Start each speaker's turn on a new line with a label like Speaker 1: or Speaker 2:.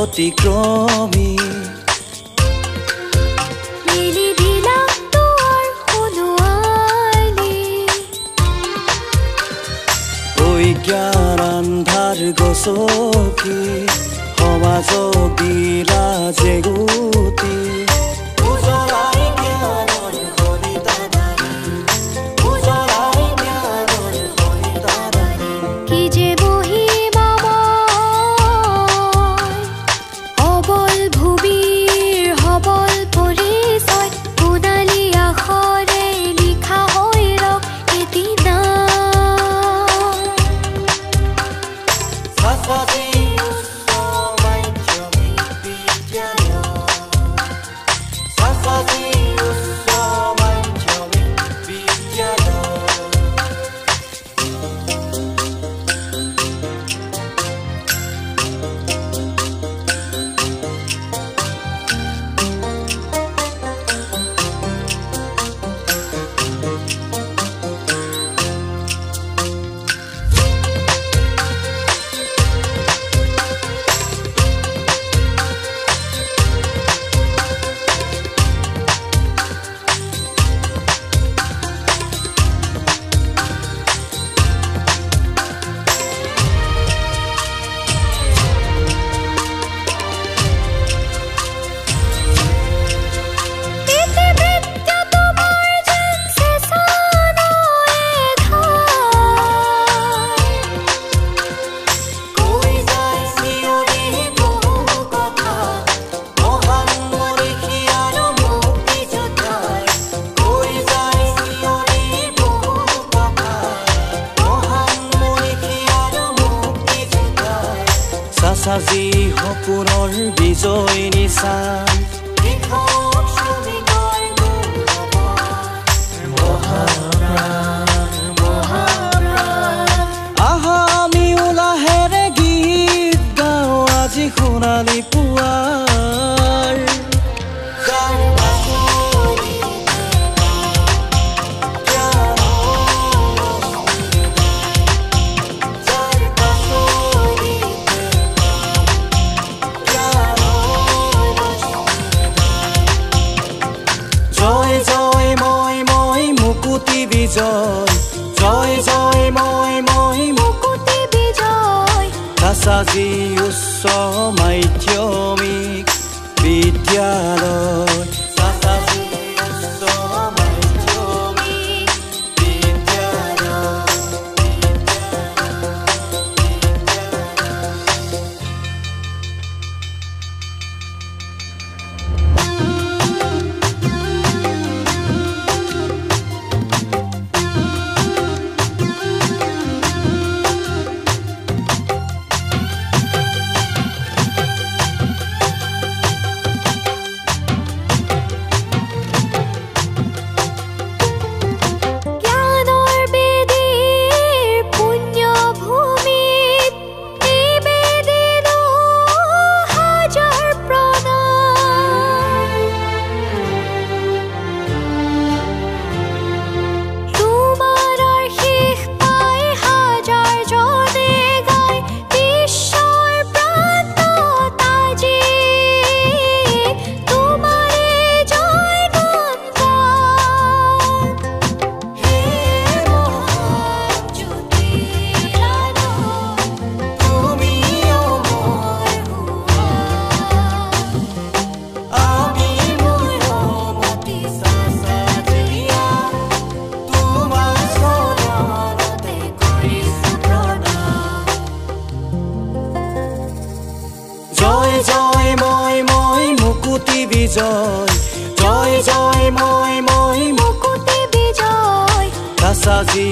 Speaker 1: অতিক্ৰমি
Speaker 2: মেলি দিলা দুৱাৰ সোণোৱালী
Speaker 1: অজ্ঞান আন্ধাৰ গছকি সমাজক দিলা জেগুতি
Speaker 3: সাজি সপোনৰ বিজয় নিচান আহা আমি উলাহেৰে গীত গাওঁ আজি সোণালী পুৱাৰ জয় জয় মই মই মুকুতি বিজয় জয় জয় মই মই
Speaker 2: মুকুতি বিজয়
Speaker 3: চাচাজী উচ্চ মাধ্যমিক বিদ্যালয় চাচাজী উচ্চ মাধ্যমিক বিদ্যালয়।
Speaker 1: জয় জয় মই মই মুকুতি বিজয় জয় জয় মই মই
Speaker 2: মুকুতি বিজয়
Speaker 3: চাচাজী